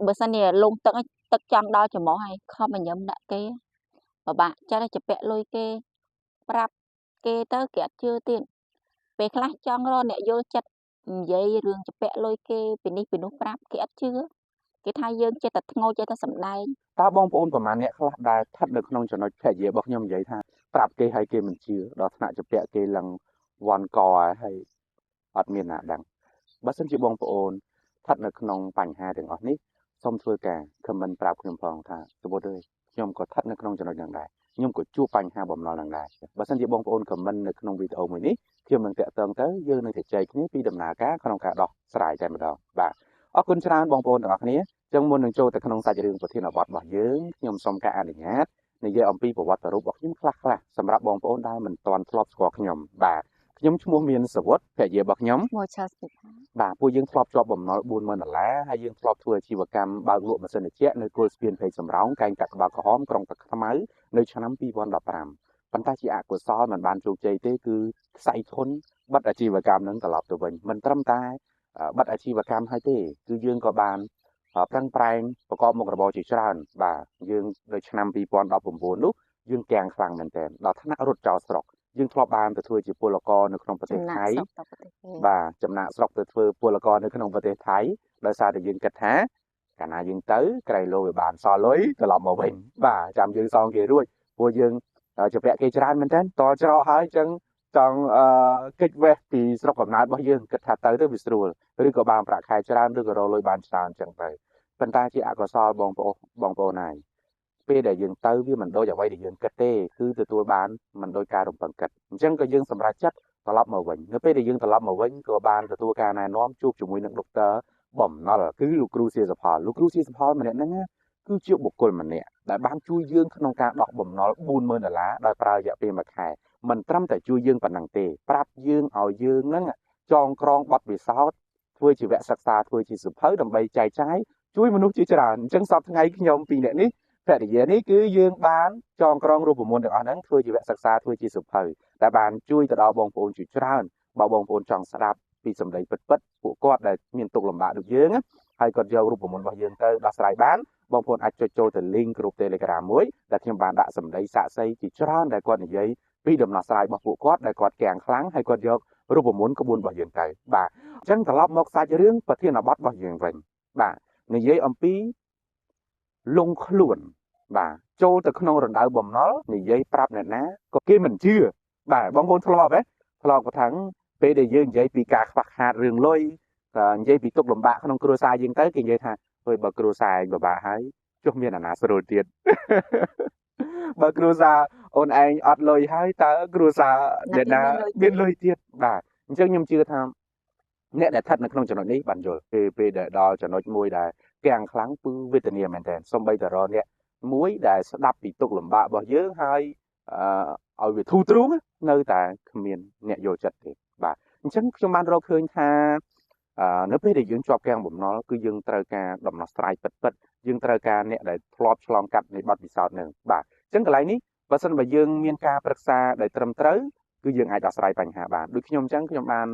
បើសិនជាលងទឹកទឹកចំដល់ច្រមុះហើយខំញញឹមដាក់គេពិបាកចិត្តឲ្យជពាក់លុយគេប្រាប់គេទៅគេអត់ជឿទៀតពេលខ្លះចង់រកអ្នកយល់ចិត្តនិយាយរឿងជពាក់លុយគេពីនេះពីនោះប្រាប់គេអត់ជឿគេថាយើងចេះតែធ្ងោចេះតែសំដែង តើបងប្អូនប្រហែលអ្នកខ្លះដែលស្ថិតនៅក្នុងចំណុចភរិយារបស់ខ្ញុំនិយាយថាប្រាប់គេឲ្យគេមិនជឿដល់ថ្នាក់ជពាក់គេឡើងវ៉ាន់កហើយអត់មានណាដឹងបើសិនជាបងប្អូនស្ថិតនៅក្នុងបញ្ហាទាំងអស់នេះសូមធ្វើការ comment ប្រាប់ខ្ញុំផងថាសមុទ្រអើយខ្ញុំក៏ស្ថិតនៅក្នុងចំណុចហ្នឹងដែរខ្ញុំក៏ជួបបញ្ហាបំណុលហ្នឹងដែរបើសិនជាបងប្អូន comment នៅក្នុងវីដេអូមួយនេះខ្ញុំនឹងតាក់ទងទៅយើងនឹងជជែកគ្នាពីដំណើរការក្នុងការដោះស្រាយតែម្ដងបាទអរគុណច្រើនបងប្អូនទាំងអស់គ្នាចឹងមុននឹងចូលទៅក្នុងសាច់រឿងប្រធានបទរបស់យើងខ្ញុំសូមការអនុញ្ញាតនិយាយអំពីប្រវត្តិរូបរបស់ខ្ញុំខ្លះៗសម្រាប់បងប្អូនដែលមិនទាន់ធ្លាប់ស្គាល់ខ្ញុំបាទខ្ញុំឈ្មោះមានសវុតភរិយារបស់ខ្ញុំ ឈ្មោះឆាសិដ្ឋា បាទពួកយើងធ្លាប់ជាប់បំណុល40000ដុល្លារហើយយើងធ្លាប់ធ្វើអាជីវកម្មបើកលក់ម៉ាស៊ីនត្រជាក់នៅគល់ស្ពានព្រែកសំរោងកែងកាក់ក្បាលក្រហមក្រុងតាខ្មៅនៅឆ្នាំ2015ប៉ុន្តែជាអកុសលមិនបានជោគជ័យទេគឺខ្សែធនបិទអាជីវកម្មនឹងត្រឡប់ទៅវិញមិនត្រឹមតែបិទអាជីវកម្មហើយទេគឺយើងក៏បានប្រឹងប្រែងប្រកបមុខរបរជាច្រើនបាទយើងនៅឆ្នាំ2019នោះយើងកាំងខ្លាំងមែនទែនដល់ថ្នាក់រត់ចោលស្រុកយើងធ្លាប់បានទៅធ្វើជាពលករនៅក្នុងប្រទេសថៃបាទចំណាក់ស្រុកទៅធ្វើពលករនៅក្នុងប្រទេសថៃដោយសារតែយើងគិតថាកាលណាយើងទៅក្រៃលោវាបានសល់លុយត្រឡប់មកវិញបាទចាំយើងសងគេរួចព្រោះយើងជពាក់គេច្រើនមែនទែនតច្រកហើយអញ្ចឹងចង់គេចវេះពីស្រុកកំណើតរបស់យើងគិតថាទៅទៅវាស្រួលឬក៏បានប្រាក់ខែច្រើនឬក៏រកលុយបានច្រើនអញ្ចឹងទៅប៉ុន្តែជាអកុសលបងប្អូនហើយពេលដែលយើងទៅវាមិនដូចអ្វីដែលយើងគិតទេគឺទទួលបានមិនដូចការរំពឹងគិតអញ្ចឹងក៏យើងសម្រេចចិត្តត្រឡប់មកវិញនៅពេលដែលយើងត្រឡប់មកវិញក៏បានទទួលការណែនាំជួបជាមួយនឹងដុកទ័របំណុលគឺលោកគ្រូសៀសផលលោកគ្រូសៀសផលម្នាក់ហ្នឹងគឺជាបុគ្គលម្នាក់ដែលបានជួយយើងក្នុងការដោះបំណុល40000ដុល្លារដោយប្រើរយៈពេល1ខែមិនត្រឹមតែជួយយើងប៉ុណ្ណឹងទេប្រាប់យើងឲ្យយើងហ្នឹងចងក្រងបទពិសោធន៍ធ្វើជាវគ្គសិក្សាធ្វើជាសៀវភៅដើម្បីចែកចាយជួយមនុស្សជាច្រើនអញ្ចឹងសប្តាហ៍ថ្ងៃខ្ញុំពីរនាក់នេះភរិយានេះគឺយើងបានចងក្រងរូបមន្តទាំងអស់ហ្នឹងធ្វើជាវគ្គសិក្សាធ្វើជាសៀវភៅដែលបានជួយទៅដល់បងប្អូនជាច្រើនបើបងប្អូនចង់ស្ដាប់ពីសម្ដីពិតៗពួកគាត់ដែលមានទុក្ខលំបាកដូចយើងហើយគាត់យករូបមន្តរបស់យើងទៅដោះស្រាយបានបងប្អូនអាចចុចចូលទៅ link ក្រុម Telegram មួយដែលខ្ញុំបានដាក់សម្ដីសាកសីជាច្រើនដែលគាត់និយាយពីដំណោះស្រាយរបស់ពួកគាត់ដែលគាត់កាំងខ្លាំងហើយគាត់យករូបមន្តក្បួនរបស់យើងទៅបាទអញ្ចឹងត្រឡប់មកសាច់រឿងប្រធានបទរបស់យើងវិញបាទនិយាយអំពីលងខ្លួនបាទចូលទៅក្នុងរណ្ដៅបំណុលនិយាយប្រាប់អ្នកណាក៏គេមិនជឿបាទបងប្អូនធ្លាប់ទេធ្លាប់គាត់ថាពេលដែលយើងនិយាយពីការខ្វះខាតរឿងលុយនិយាយពីទុក្ខលំបាកក្នុងគ្រួសារយើងទៅគេនិយាយថាអើយបើគ្រួសារឯងពិបាកហើយចុះមានអាណាស្រួលទៀតបើគ្រួសារអូនឯងអត់លុយហើយតើគ្រួសារអ្នកណាមានលុយទៀតបាទអញ្ចឹងខ្ញុំជឿថាអ្នកដែលស្ថិតនៅក្នុងចំណុចនេះបានយល់ពេលដែលដល់ចំណុចមួយដែលកាំងខ្លាំងគឺវេទនាមែនតើសំបីតរអ្នកមួយដែលស្ដាប់ពីទុក្ខលំបាករបស់យើងហើយឲ្យវាធូរទ្រូងនៅតែគ្មានអ្នកយល់ចិត្តទេបាទអញ្ចឹងខ្ញុំបានរកឃើញថានៅពេលដែលយើងជាប់គាំងបំណុលគឺយើងត្រូវការដំណោះស្រាយពិតៗយើងត្រូវការអ្នកដែលធ្លាប់ឆ្លងកាត់នៃបទពិសោធន៍នឹងបាទអញ្ចឹងកន្លែងនេះបើសិនបើយើងមានការប្រឹក្សាដែលត្រឹមត្រូវគឺយើងអាចដោះស្រាយបញ្ហាបានដូចខ្ញុំអញ្ចឹងខ្ញុំបាន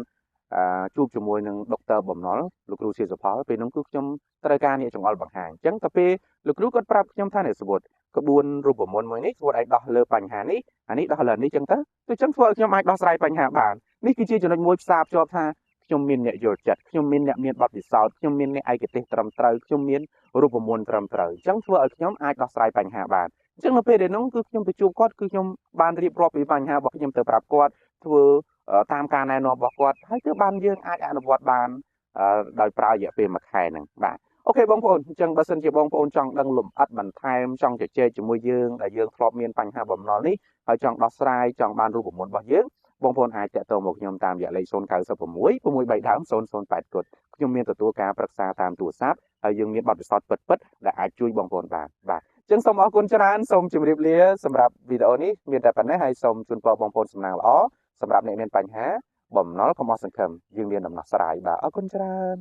ជួបជាមួយនឹងដុកទ័របំណុលលោកគ្រូសៀសផលពេលនោះគឺខ្ញុំត្រូវការអ្នកចង្អុលបង្ហាញអញ្ចឹងទៅពេលលោកគ្រូគាត់ប្រាប់ខ្ញុំថាអ្នកសវុតក្បួនរូបមន្តមួយនេះសវុតឯងដោះលើបញ្ហានេះអានេះដោះលើនេះអញ្ចឹងទៅអញ្ចឹងធ្វើឲ្យខ្ញុំអាចដោះស្រាយបញ្ហាបាននេះគឺជាចំណុចមួយផ្សារភ្ជាប់ថាខ្ញុំមានអ្នកយល់ចិត្តខ្ញុំមានអ្នកមានបទពិសោធន៍ខ្ញុំមានអ្នកឯកទេសត្រឹមត្រូវខ្ញុំមានរូបមន្តត្រឹមត្រូវអញ្ចឹងធ្វើឲ្យខ្ញុំអាចដោះស្រាយបញ្ហាបានអញ្ចឹងនៅពេលដែលនោះគឺខ្ញុំទៅជួបគាត់គឺខ្ញុំបានរៀបរាប់ពីបញ្ហារបស់ខ្ញុំទៅប្រាប់គាត់ធ្វើតាមការណែនាំរបស់គាត់ហើយគឺបានយើងអាចអនុវត្តបានដោយប្រើរយៈពេល1ខែហ្នឹងបាទអូខេបងប្អូនអញ្ចឹងបើសិនជាបងប្អូនចង់ដឹងលម្អិតបន្ថែមចង់ជជែកជាមួយយើងដែលយើងធ្លាប់មានបញ្ហាបំណុលនេះហើយចង់ដោះស្រាយចង់បានរូបមន្តរបស់យើងបងប្អូនអាចតាក់ទងមកខ្ញុំតាមរយៈលេខ096 6 3ដើម008គត់ខ្ញុំមានទទួលការប្រឹក្សាតាមទូរស័ព្ទហើយយើងមានបទពិសោធន៍ពិតៗដែលអាចជួយបងប្អូនបានបាទអញ្ចឹងសូមអរគុណច្រើនសូមជម្រាបលាសម្រាប់វីដេអូនេះមានតែប៉ុណ្ណេះហើយសូមជូនពរបងប្អូនសំណាងល្អសម្រាប់អ្នកមានបញ្ហាបំណុលកុំអស់សង្ឃឹមយើងមានដំណោះស្រាយបាទអរគុណច្រើន